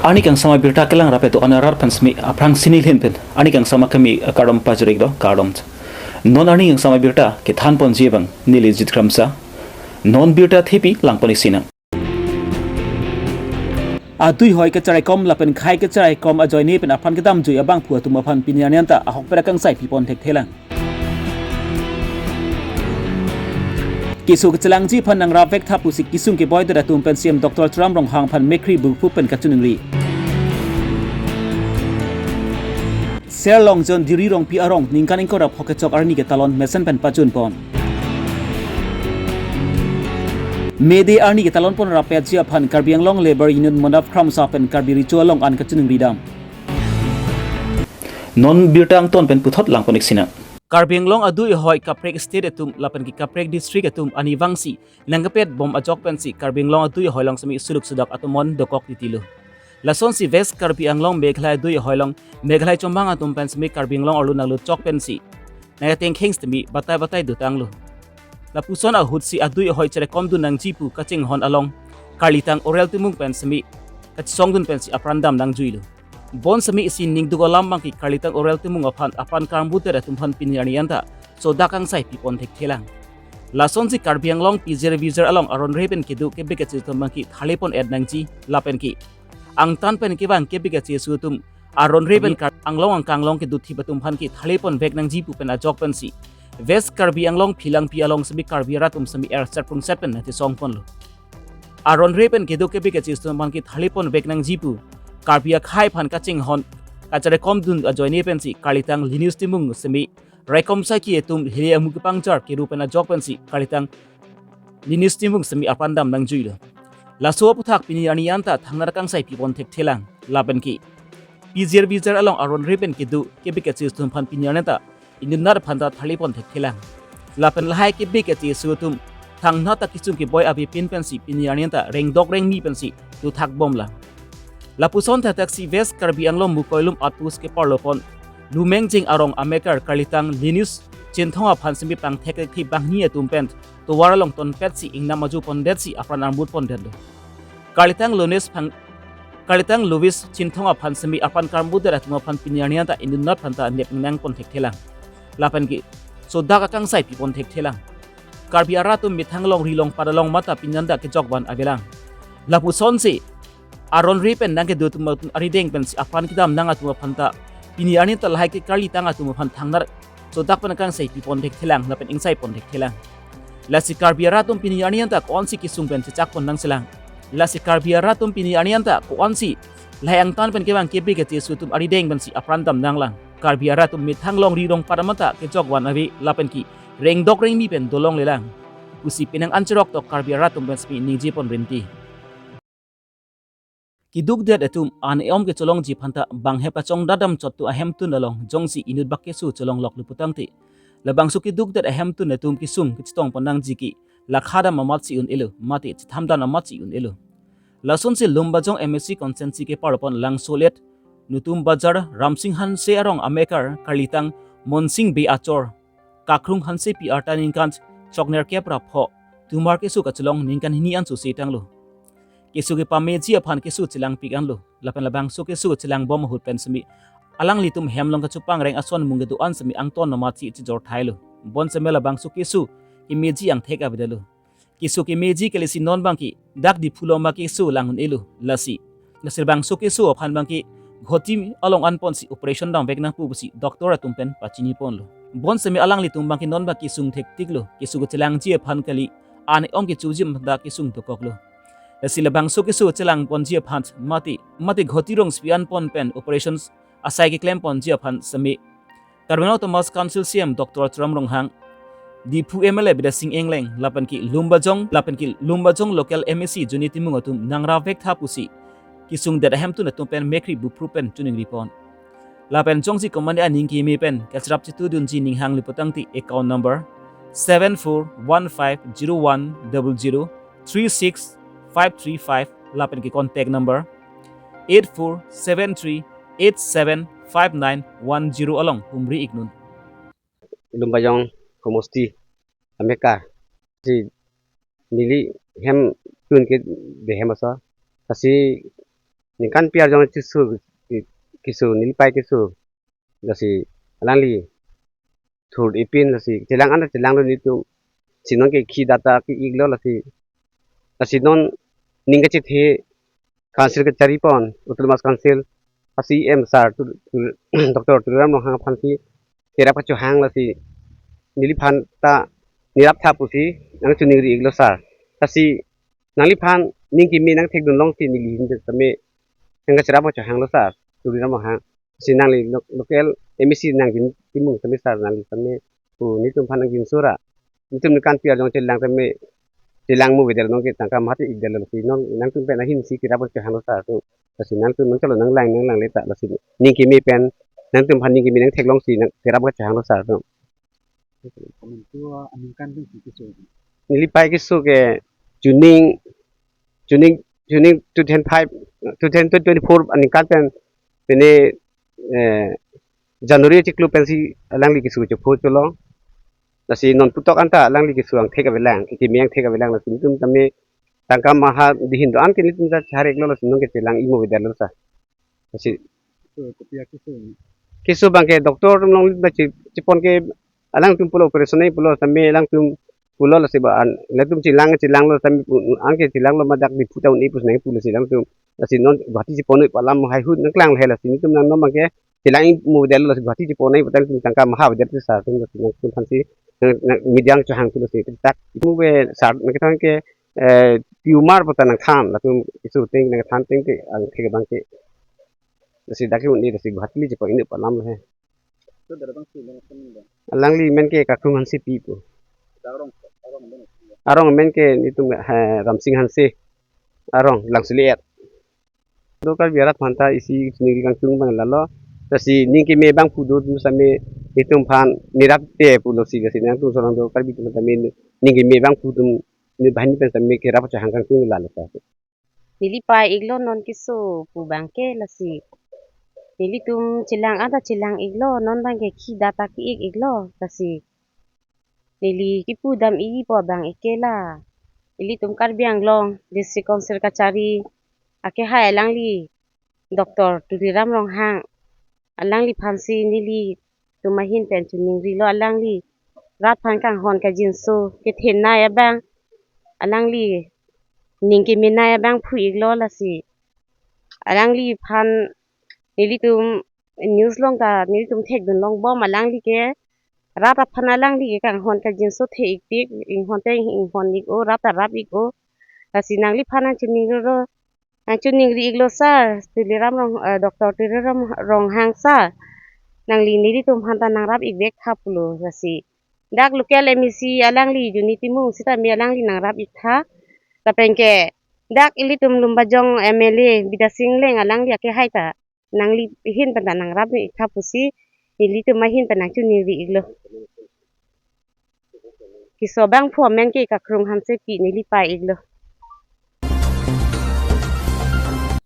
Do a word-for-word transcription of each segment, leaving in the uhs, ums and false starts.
Arni kangsam abirta kelang rap-et do-an arat aphan semi aphrangsi neli ahin pen arni kangsam akimi kardom pajir-iklo, kardom. Non arni kangsam abirta kethan ponji abang neli Jit Kramsa. Non birta thepi lang pon-ik sinang. Adui ahoi kacharaikom lapen khei kacharaikom ajoine pen apran kedamjui abangphu atum aphan pini arni anta ahokpet akangsai pipon thekthelang. Keso kachelangji aphan nangrap vek tha pusi kesung keboidet atum pen C E M Doctor Tuliram Ronghang aphan mekkri buphu pen kachiningri. Ser Longjon Diri Rongpi arong ningkan ingkoi ra phokep chok arni ketalon mesen pen pajun pon. May Day arni ketalon pon rap-etji aphan Karbi Anglong Labour Union Manap Kramsa pen Karbi Recho along an kachiningri dam. Non birta angton pen puthot lang pon-ik sinang. Karbi Anglong adui ahoi kaprek state atum lapen ke kaprek district atum arnivangsi nangkepet bom ajok pensi Karbi Anglong adui ahoi along semi suluk sudak atomon dokok titilo. Lasonsi West Karbi Anglong Meghalaya adui ahoi along Meghalaya chomang atum pen semi Karbi Anglong arlo nanglut chok pensi nangketengkheng semi batai batai dotanglo. Lapuson ahutsi adui ahoi cheraikomdun nangji pu kachinghon along Karlitang Orel Timung pen semi kachesongdun pensi apran dam nangjuilo. Bonsemi isi ningduk alam abangke Karlitang Orel Timung aphan apran karambutdet atum aphan pini arni anta sodak akangsai pipon thekthelang. Lasonsi Karbi Anglong pijir vijir along aron re pen kedo kebe kache atum abangke tharli pon-et nangji lapen ke angtan pen kevang kebe kacheso atum aron re pen Kar- Anglong angkang along kedothip atum aphan ke tharli ponvek nangji pu pen ajok pensi West Karbi Anglong Philangpi along semi Karbi arat atum semi erset prungset pen nangchesong ponlo. Aron re pen kedo kebe kacheso atum aphan ke tharli ponvek nangji pu Karbi akhei aphan kachinghon kacharaikomdun ajoine pensi Karlitang Linus Timung semi raikom saiki atum hili amu kepangchar keru pen ajok pensi Karlitang Linus Timung semi apran dam nangjuilo. Laso aputhak pini arni anta thangnat akangsai pipon thekthelang lapen ke pijir vijir along aron re pen kedo kebe kacheso atum aphan pini arni anta inutnat aphanta tharli pon thekthelang. Lapen lahai kebe kacheso atum thangnat ta kesung keboi ave pin pensi pini arni anta rengdok rengmi pensi dothak bomlang. Lapuson thakthak si West Karbi Anglong Mukoilum outpost keparlo pon Lumengjeng arong amekar Karlitang Linus Chinthong aphan semi pangthek thek banghini atum pen tovar along tonpetsi ingnam ajo pondetsi apran armut pondetlo. Karlitang Linus phang Karlitang Louis Chinthong aphan semi apran karambutdet atum aphan pini arni anta inutnat aphanta nep ingnang pon thekthelang. Lapen ke sodak akangsai pipon thekthelang. Karbi arat atum methang along ri along pat along mata pini anta kejok van avelang. Lapusonsi aron re pen nangkedo atum arideng pensi apran kedam nang atum aphanta pini arni anta lahai ke Karlitang atum aphan thangnat sodak pen akangsai pipon thekthelang lapen ingsai pon thekthelang. Lasi Karbi arat atum pini arni anta ko-ansi kesung pen chechak pon nangselang. Lasi Karbi arat atum pini arni anta ko-ansi lahai angtan pen kevang kebe kacheso atum arideng pensi apran dam nanglang. Karbi arat atum methang along ri along pat mata kejok van ave lapen ke rengdok rengmi pen dolonglelang pusi penang an cheroktok Karbi arat atum pen semi ningje pon rinti. Kedukdet atum an-e-om kecholongji aphanta bang hep achong dadam chottu ahemtun along jongsi inut bak keso cholongloklo putangte, labangso kedukdet ahemtun atum kesung kachetong pon nangji ke lakha dam amatsi un-elo mate chethan dam amatsi un-elo. Lasonsi Lumbajong M A C constituency keparlo pon Langsolet Nutum Bazar Ramsing Hanse arong amekar Karlitang Monsing Bey achor Kakrung Hansepi arta ningkan choknerkep ra pho tumar keso kachelong ningkan hini an sose tanglo. Keso kepameji aphan keso chelangpik anlo. Lapen labangso keso chelangbom ahut pen semi alanglitum hem along kachepangreng ason mung kedo-an semi angton amatsi chejor thailo. Bonsemi labangso keso kemeji angthek avedetlo. Keso kemeji kali si non abangke dak Diphu along ma keso lang un-elo lasi. Lasi labangso keso aphan abangke Guwahati along an ponsi operation damvek nangpo pusi doctor atum pen pachini ponlo. Bonsemi alanglitum abangke non abang kesung thektiklo, keso kachelangji aphan kali an-e-om kechoji aphanta kesung dokoklo. Lasi labangso keso chelang ponji aphan mate mate Guwahati rongsopi an pon pen operation asai keklem ponji aphan semi Karbi Anglong Autonomous Council C E M Doctor Tuliram Ronghang, Diphu M L A Bidya Sing Engleng, lapen ke Lumbajong, lapen ke Lumbajong local M A C Joni Timung atum nangrap vek tha pusi kesungdet ahemtun atum pen mekkri bupru pen chiningri pon. Lapen jongsi komatne aning keme pen kacherap chetudunji ninghanglo putangte account number seven four one five zero one double zero three six five three five lapen ke contact number eight four seven three eight seven five nine one zero along humri iknun. Lumbajong homosti amekar si neli hem tun ke de hem asa kasi ningkan pi arjong keso, keso, neli pei keso. Lasi alangli thur ipin lasi chelang anta chelanglo nelitum. Si non ke khi data ke-iklo lasi. Lasi non ning kachethe council kachari pon, Autonomous Council a-C E M sir tu, tu, Doctor Tuliram Ronghang aphansi kerap kachohang lasi neliphan ta nerap tha pusi nangchiningri-iklo sir. Lasi nangliphan ning keme nangthekdun longsi neli ahin tame nangkacherap kachohanglo sir, Tuliram Ronghang. Si nangli lo-, local M A C nangli Timung tame sir, nangli tame pu nelitum aphan nangjinso ra. Nelitum ningkan pi arjong chelang tame chelang mo bidal nong ke tangka maha te-ikdetlo si non nangtum pen ahinsi kerap kachohanglo sir tu. Lasi nangtum nangchalo nanglang nanglang leta lasi ning keme pen nangtum aphan ning keme nangthek longsi nangkerap kachohanglo sir tu. Komantu aningkan pen si keso? Neli pei keso ke chuning, chuning, chuning two thousand five, two thousand twenty-four aningkan pen pine, eh, January chiklo pensi alangli keso chepho cholong. Lasi non putok anta alangli keso angthek avelang, keme angthek avelang lasi nelitum tame tangka maha dihin do-an ke nelitum ta chehar-iklo lasi non ke chelang-ik mo bidal lo sir. Lasi Kopi akeso? Keso abang ke doctor atum along ta che-, chepon ke alangtum pulo operation nangji pulo tame alangtum pulo lasi ba an, alangtum chelang chelanglo tame pu-, an ke chelanglo ma dak Diphu ta un-e pusi nangpulo si alangtum. Lasi non Guwahati chepon-ik pu alam haihui nangklang le lasi nelitum nang non abang ke chelang-ik mo bidal lo lasi Guwahati chepon nangji pu ta nelitum tangka maha bidal sir atum lasi nangtum aphansi nang, nang media chohang pulo si tak. Itum be sir nangkethan ke, eh, tumor pu ta nangthan, latum keso ateng nangthan ateng te angthek abang ke. Lasi dak ke un-e lasi Guwahati le chepon-ik pu alam he. So, dada bang si nang amen bang? Alangli amen ke Kakrung Hansepi pu. Arong, arong amen? Arong amen ke nelitum, eh, Ramsing Hanse. Arong Langsuli et. Do Karbi arat aphan ta isi chiningri kangtung abang lalo. Lasi ning keme abang pu do atum same nelitum aphan nerap te pulo si lasi nangtum solong do Karbi atum aphan tame ning keme abang pu atum ne banghini pen same kerap kachohang kangtung lalo ta. Neli pei-iklo non keso pu abang ke lasi. Nelitum chelang anta chelang-iklo non abang ke khi data ke-ik-iklo lasi. Neli kipu dam-ikpo abang ke la ilitum Karbi Anglong District Council kachari akehai alangli Doctor Tuliram Ronghang alangliphansi nelitum ahin pen chiningrilo alangli rat aphan kanghon kangjinso kethenei abang alangli ning kemenei abang phu-iklo lasi. Alangliphan nelitum news along ta nelitum thekdun longbom alangli ke rat aphan alangli ke kanghon kangjinso the-ikpik inghon te inghon-ik-o rat ta rap-ik-o. Lasi nangliphan nangchiningri ro nangchiningri-iklo sir, Tuliram Rong, eh, Doctor Tuliram Ronghang sir. Nangli nelitum aphan ta nangrap-ik vek tha pulo lasi. Dak local M A C alangli Juni Timung sitame alangli nangrap-ik tha. Lapen ke dak ilitum Lumbajong M L A Bidya Sing Engleng alangli akehai ta nangli ahin pen ta nangrap-ik tha pusi nelitum ahin pen nangchiningri-iklo. Keso abang phu amen ke Kakrung Hansepi, neli pei-iklo.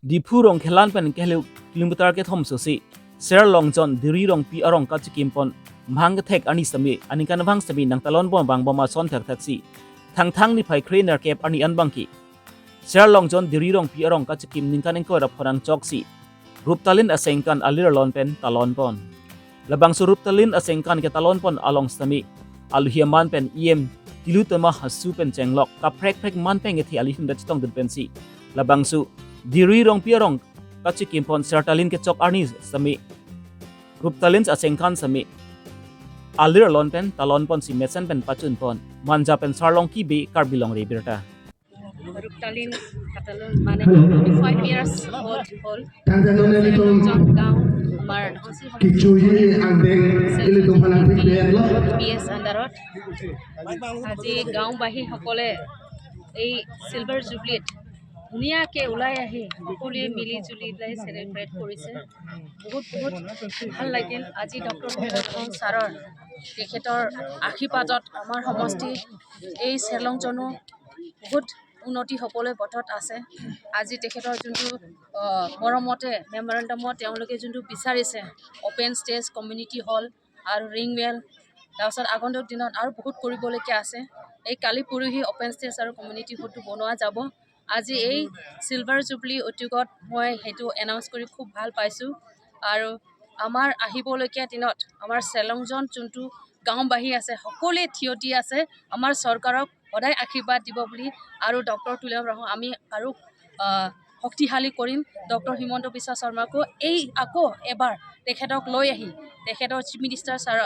Diphu Rongkhelan pen kehelo kilometer kethom sosi Serlongjon Diri Rongpi arong kachikim pon mahang kethek arni sitame aningkanvang sitame nangtalon pon vangbom ason thakthak si Thangthang niphai kre-nerkep arni an abang ke Serlongjon Diri Rongpi arong kachikim ningkan ingkoi ra phonang choksi Ruptalin Asengkan alir alon pen talon pon. Labangso Ruptalin Asengkan ketalon pon along sitame aluhi aman pen E M Tilottama Hasu pen chenglok kaprek prek man pen kethe aluhi atum ta chetongdun pensi labangso Diri Rongpi arong kachikim pon Sertalin kechok arni sitame Ruptalin Asengkan sitame alir alon pen talon ponsi mesen pen pachun pon. Manja pen Sarlongki Bey, Karbi Longri Abirta. Ruptalin katalon mane twenty-five years old হ'ল। Tangte non ilitum Jon গাঁও আমাৰ কিছু ই আংদেং ilitum aphan nangpipedetlo। P S আণ্ডাৰত আজি গাঁওবাসীসকলে এই চিলভাৰ জুবলিত ধুনীয়াকৈ ওলাই আহি সকলোৱে মিলি জুলি পেলাই চেলিব্ৰেট কৰিছে। বহুত বহুত ভাল লাগিল। আজি ডক্টৰ মনোজ ছাৰৰ তেখেতৰ আশীৰ্বাদত আমাৰ সমষ্টি এই চেৰলংজনো বহুত উন্নতি হ'বলৈ পথত আছে। আজি তেখেতৰ যোনটো, আহ, মৰমতে মেমৰেণ্ডামত তেওঁলোকে যোনটো বিচাৰিছে, অপেন ষ্টেজ, কমিউনিটি হল আৰু ৰিং ৱেল, তাৰপিছত আগন্তুক দিনত আৰু বহুত কৰিবলগীয়া আছে। এই কালি পৰহি অপেন ষ্টেজ আৰু কমিউনিটি হলটো বনোৱা যাব। আজি এই চিলভাৰ জুবলি উদ্যোগত মই সেইটো এনাউন্স কৰি খুব ভাল পাইছোঁ। আৰু আমাৰ আহিবলগীয়া দিনত আমাৰ চেলংজন যোনটো গাঁওবাসী আছে, সকলোৱে থিয় দি আছে, আমাৰ চৰকাৰক সদায় আশীৰ্বাদ দিব বুলি আৰু ডক্টৰ তুলিৰাম ৰংহক আমি আৰু আহ, শক্তিশালী কৰিম। ডক্টৰ হিমন্ত বিশ্ব শৰ্মাকো এই আকৌ এবাৰ তেখেতক লৈ আহি তেখেতৰ চিফ মিনিষ্টাৰ ছাৰ,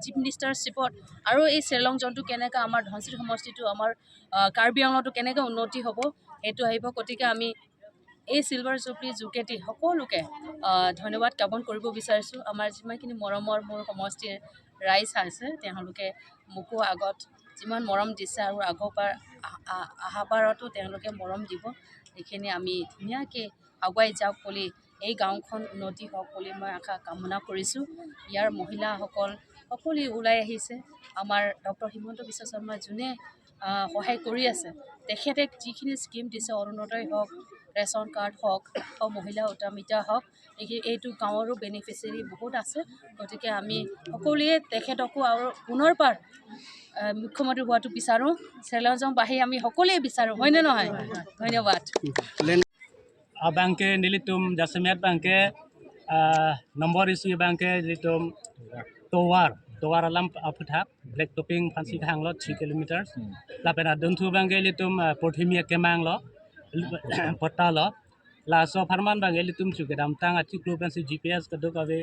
চিফ মিনিষ্টাৰশ্বিপত আৰু এই চেলংজনটো কেনেকৈ আমাৰ ধনশিৰি সমষ্টিটো আমাৰ আহ, কাৰ্বি আংলংটো কেনেকৈ উন্নতি হ'ব, সেইটো আহিব। গতিকে আমি এই চিলভাৰ জুবলিৰ যোগেদি সকলোকে আহ, ধন্যবাদ জ্ঞাপন কৰিব বিচাৰিছোঁ। আমাৰ যিমানখিনি মৰমৰ মোৰ সমষ্টিৰ ৰাইজ আছে, তেওঁলোকে মোকো আগত যিমান মৰম দিছে আৰু আগৰ বাৰ আ- আ- অহা বাৰতো তেওঁলোকে মৰম দিব। এইখিনি আমি ধুনীয়াকৈ আগুৱাই যাওক বুলি, এই গাঁওখন উন্নতি হওক বুলি মই আশা কামনা কৰিছোঁ। ইয়াৰ মহিলাসকল সকলোৱে ওলাই আহিছে। আমাৰ ডক্টৰ হিমন্ত বিশ্ব শৰ্মা যোনে আহ, সহায় কৰি আছে, তেখেতে যিখিনি স্কিম দিছে, অৰুণোদয় হওক, ৰেচন কাৰ্ড হওক, বা মহিলা উদ্যমিতা হওক, এই- এইটো গাঁৱৰো বেনিফিচিয়াৰী বহুত আছে। গতিকে আমি সকলোৱে তেখেতকো আৰু পুনৰবাৰ আহ, মুখ্যমন্ত্ৰী হোৱাটো বিচাৰোঁ। চেলংজনবাসী আমি সকলোৱে বিচাৰোঁ, হয়নে নহয়? ধন্যবাদ। Abangke nelitum jasemet abangke, ah, number isi abangke nelitum tovar, tovar alam aphuthak, black topping aphansi kehanglo three kilometers. Lapen adunthu abangke nelitum, ah, porthimi akemang lo, patta lo. Laso apharman abangke nelitum chu kedamtang achiklo pensi G P S kadokave,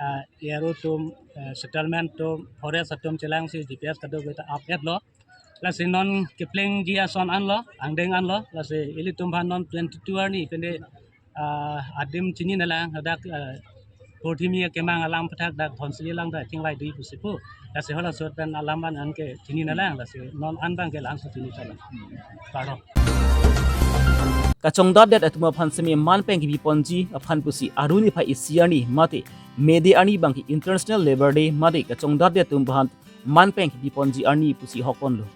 ah, aro atum, ah, settlement atum, forest atum chelangsi G P S kadokave ta update lo. Lasi non keplengji ason anlo, angdeng anlo, lasi ilitum aphan non twenty-two arni pende, ah, adim chininelang, hadak, ah, porthimi akemang alam aphuthak dak Dhonsiri alang ta chinglai di pusi pu. Lasi halaso pen alam an anke chininelang, lasi non an abangke langsung chini chala. Paro. Kachongdatdet atum aphan semi manpeng kepiponji aphan pusi aruni phai isi arni mate May Day arni abangke International Labour Day mate kachongdatdet atum aphan manpeng kepiponji arni pusi hokponlo.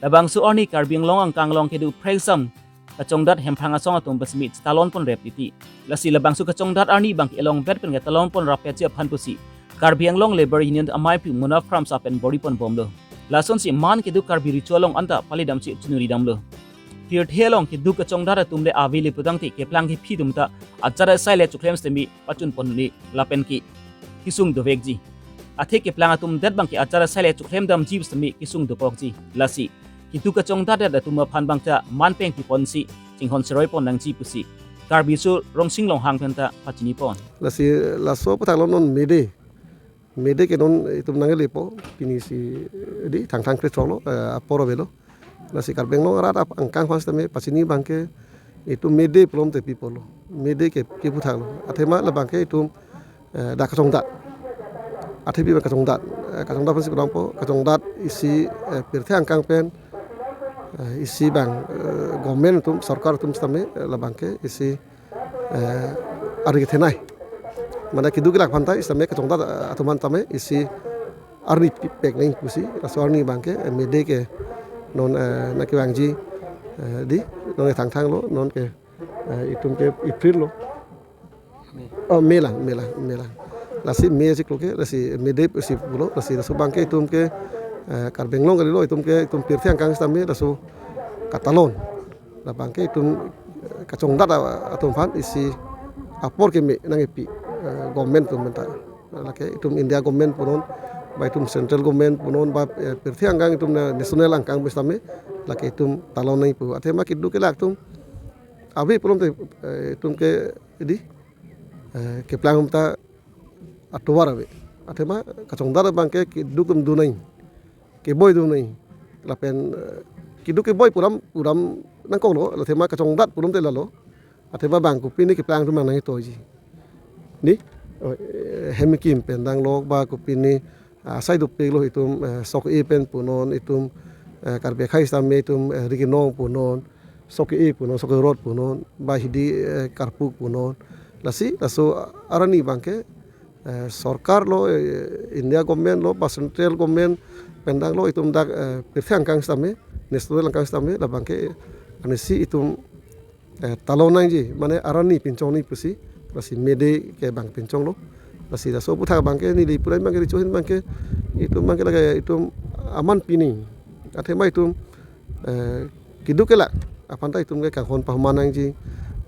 Labangso arni Karbi Anglong angkang along kedo phreksam kachongdat hemphrang asong atum pasmi talon pon rep titi. Lasi labangso kachongdat arni abangke elong bet pen ketalon pon rappetji aphan pusi Karbi Anglong Labour Union amei pu Mona Pramsa pen bor-i pon bomlo. Lasonsi man kedo Karbi Recho along anta palidamsi chunuri damlo. Pirthe along kedo kachongdat atum le ave le putangte keplang kephi atum ta achara sai le choklemsi temi pachun pon le lapen ke kesung dovekji. Athe keplang atum det abangke achara sai le choklem damji pusi temi kesung dopokji. Lasi kedo kachongdatdet atum aphan abangta manpeng kepiponsi chinghon seroi pon nangji pusi Karbi Recho Rongsing Longhang pen ta pachini pon. Lasi laso aphuthak lo non May Day. May Day ke non itum nangkelepo, pini si di Thangthang krethrok lo, eh, apor avelo. Lasi Karbi Anglong arat ap- angkang aphan sitame pachini abangke itum May Day pulote pi pulo. May Day ke kephuthak lo. Athema labangke itum, eh, dak kachongdat. Athe pi abang kachongdat. Eh, kachongdat aphansi kedampo, kachongdat isi, eh, pirthe angkang pen, eh, isi abang, eh, government atum, sorkar atum sitame, eh, labangke isi, eh, arni kethenei. Mane kedo kelak aphan ta sitame kachongdat, eh, atum aphan tame isi arni pi- pek nangji pusi, laso arni abangke, eh, May Day ke non, eh, nangkevangji, eh, di, non ke Thangthang lo, non ke, eh, itum ke April lo. Oh, May lang, May lang, May lang. Lasi May achiklo ke, lasi May Day si pulo, lasi laso abangke itum ke, eh, Karbi Anglong kalilo, itum ke, itum pirthe angkang sitame, laso katalon. Labangke itum, eh, kachongdat a- atum aphan isi apor keme nangkepi, eh, government atum anta. Lake itum India government punon, ba itum central government punon, ba, eh, pirthe angkang itum na- national angkang pu sitame, lake itum talon nangji pu. Athema kedo kelak atum ave pulote, eh, itum ke di, eh, keplang atum ta atovar ave. Athema kachongdat abangke kedo ke do nangji, keboi do nangji. Lapen, eh, kedo keboi pu alam, pu alam nangkoklo, athema kachongdat pulote lalo. Athema bang kopine keplang atum mang nangtoiji. Ni? Oh, eh, hem kim pen dang lok ba kopine, ah, asai dopiklo itum, eh, sok-e pen punon itum, eh, Karbi akhei sitame itum, eh, rikinong punon, sok-e punon, sok-e rot punon, ba hidi, eh, karpuk punon. Lasi, laso arni abangke, eh, sorkar lo, eh, India government lo, ba central government pen dang lo itum dak, eh, pirthe angkang sitame, national angkang sitame, labangke, anisi itum, eh, talon nangji, mane arni pinchong nangji pusi, lasi May Day ke bang pinchong lo, lasi laso aphuthak abangke, neli pura abangke, Recho ahin abangke, itum abangke lake, itum aman pini, athema itum, eh, kedo kelak, Aphan ta itum ke kanghon paman nangji,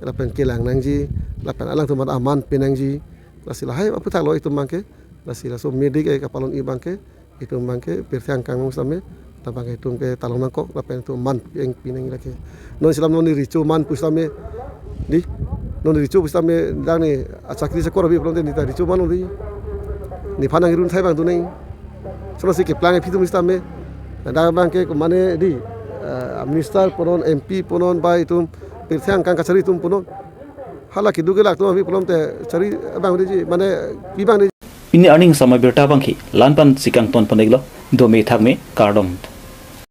lapen kelang nangji, lapen alangtum aman pi nangji. Lasi lahai aphuthak lo itum abangke, lasi laso medi ke kapalon-i abangke, itum abangke pirthe angkang sitame, labangke itum ke talong nangkok, lapen itum aman pi nangji lake. Non isi alam non ne recho aman pusitame, di, non ne recho pusitame, dang ne achakri chakor abi pulote ne ta recho aman di. Nephan nangrun thai abang tu nang. Solo si keplang aphi atum sitame. Dang abangke mane di, eh, minister punon, M P punon, ba itum pirthe angkang kachari atum punon. Hala kedo kelak atum abi pulote chari abang di ji, mane pi abang di. Pini arni samai birta abangke la-an pen si kangton pon-iklo, dome thakme, kardom.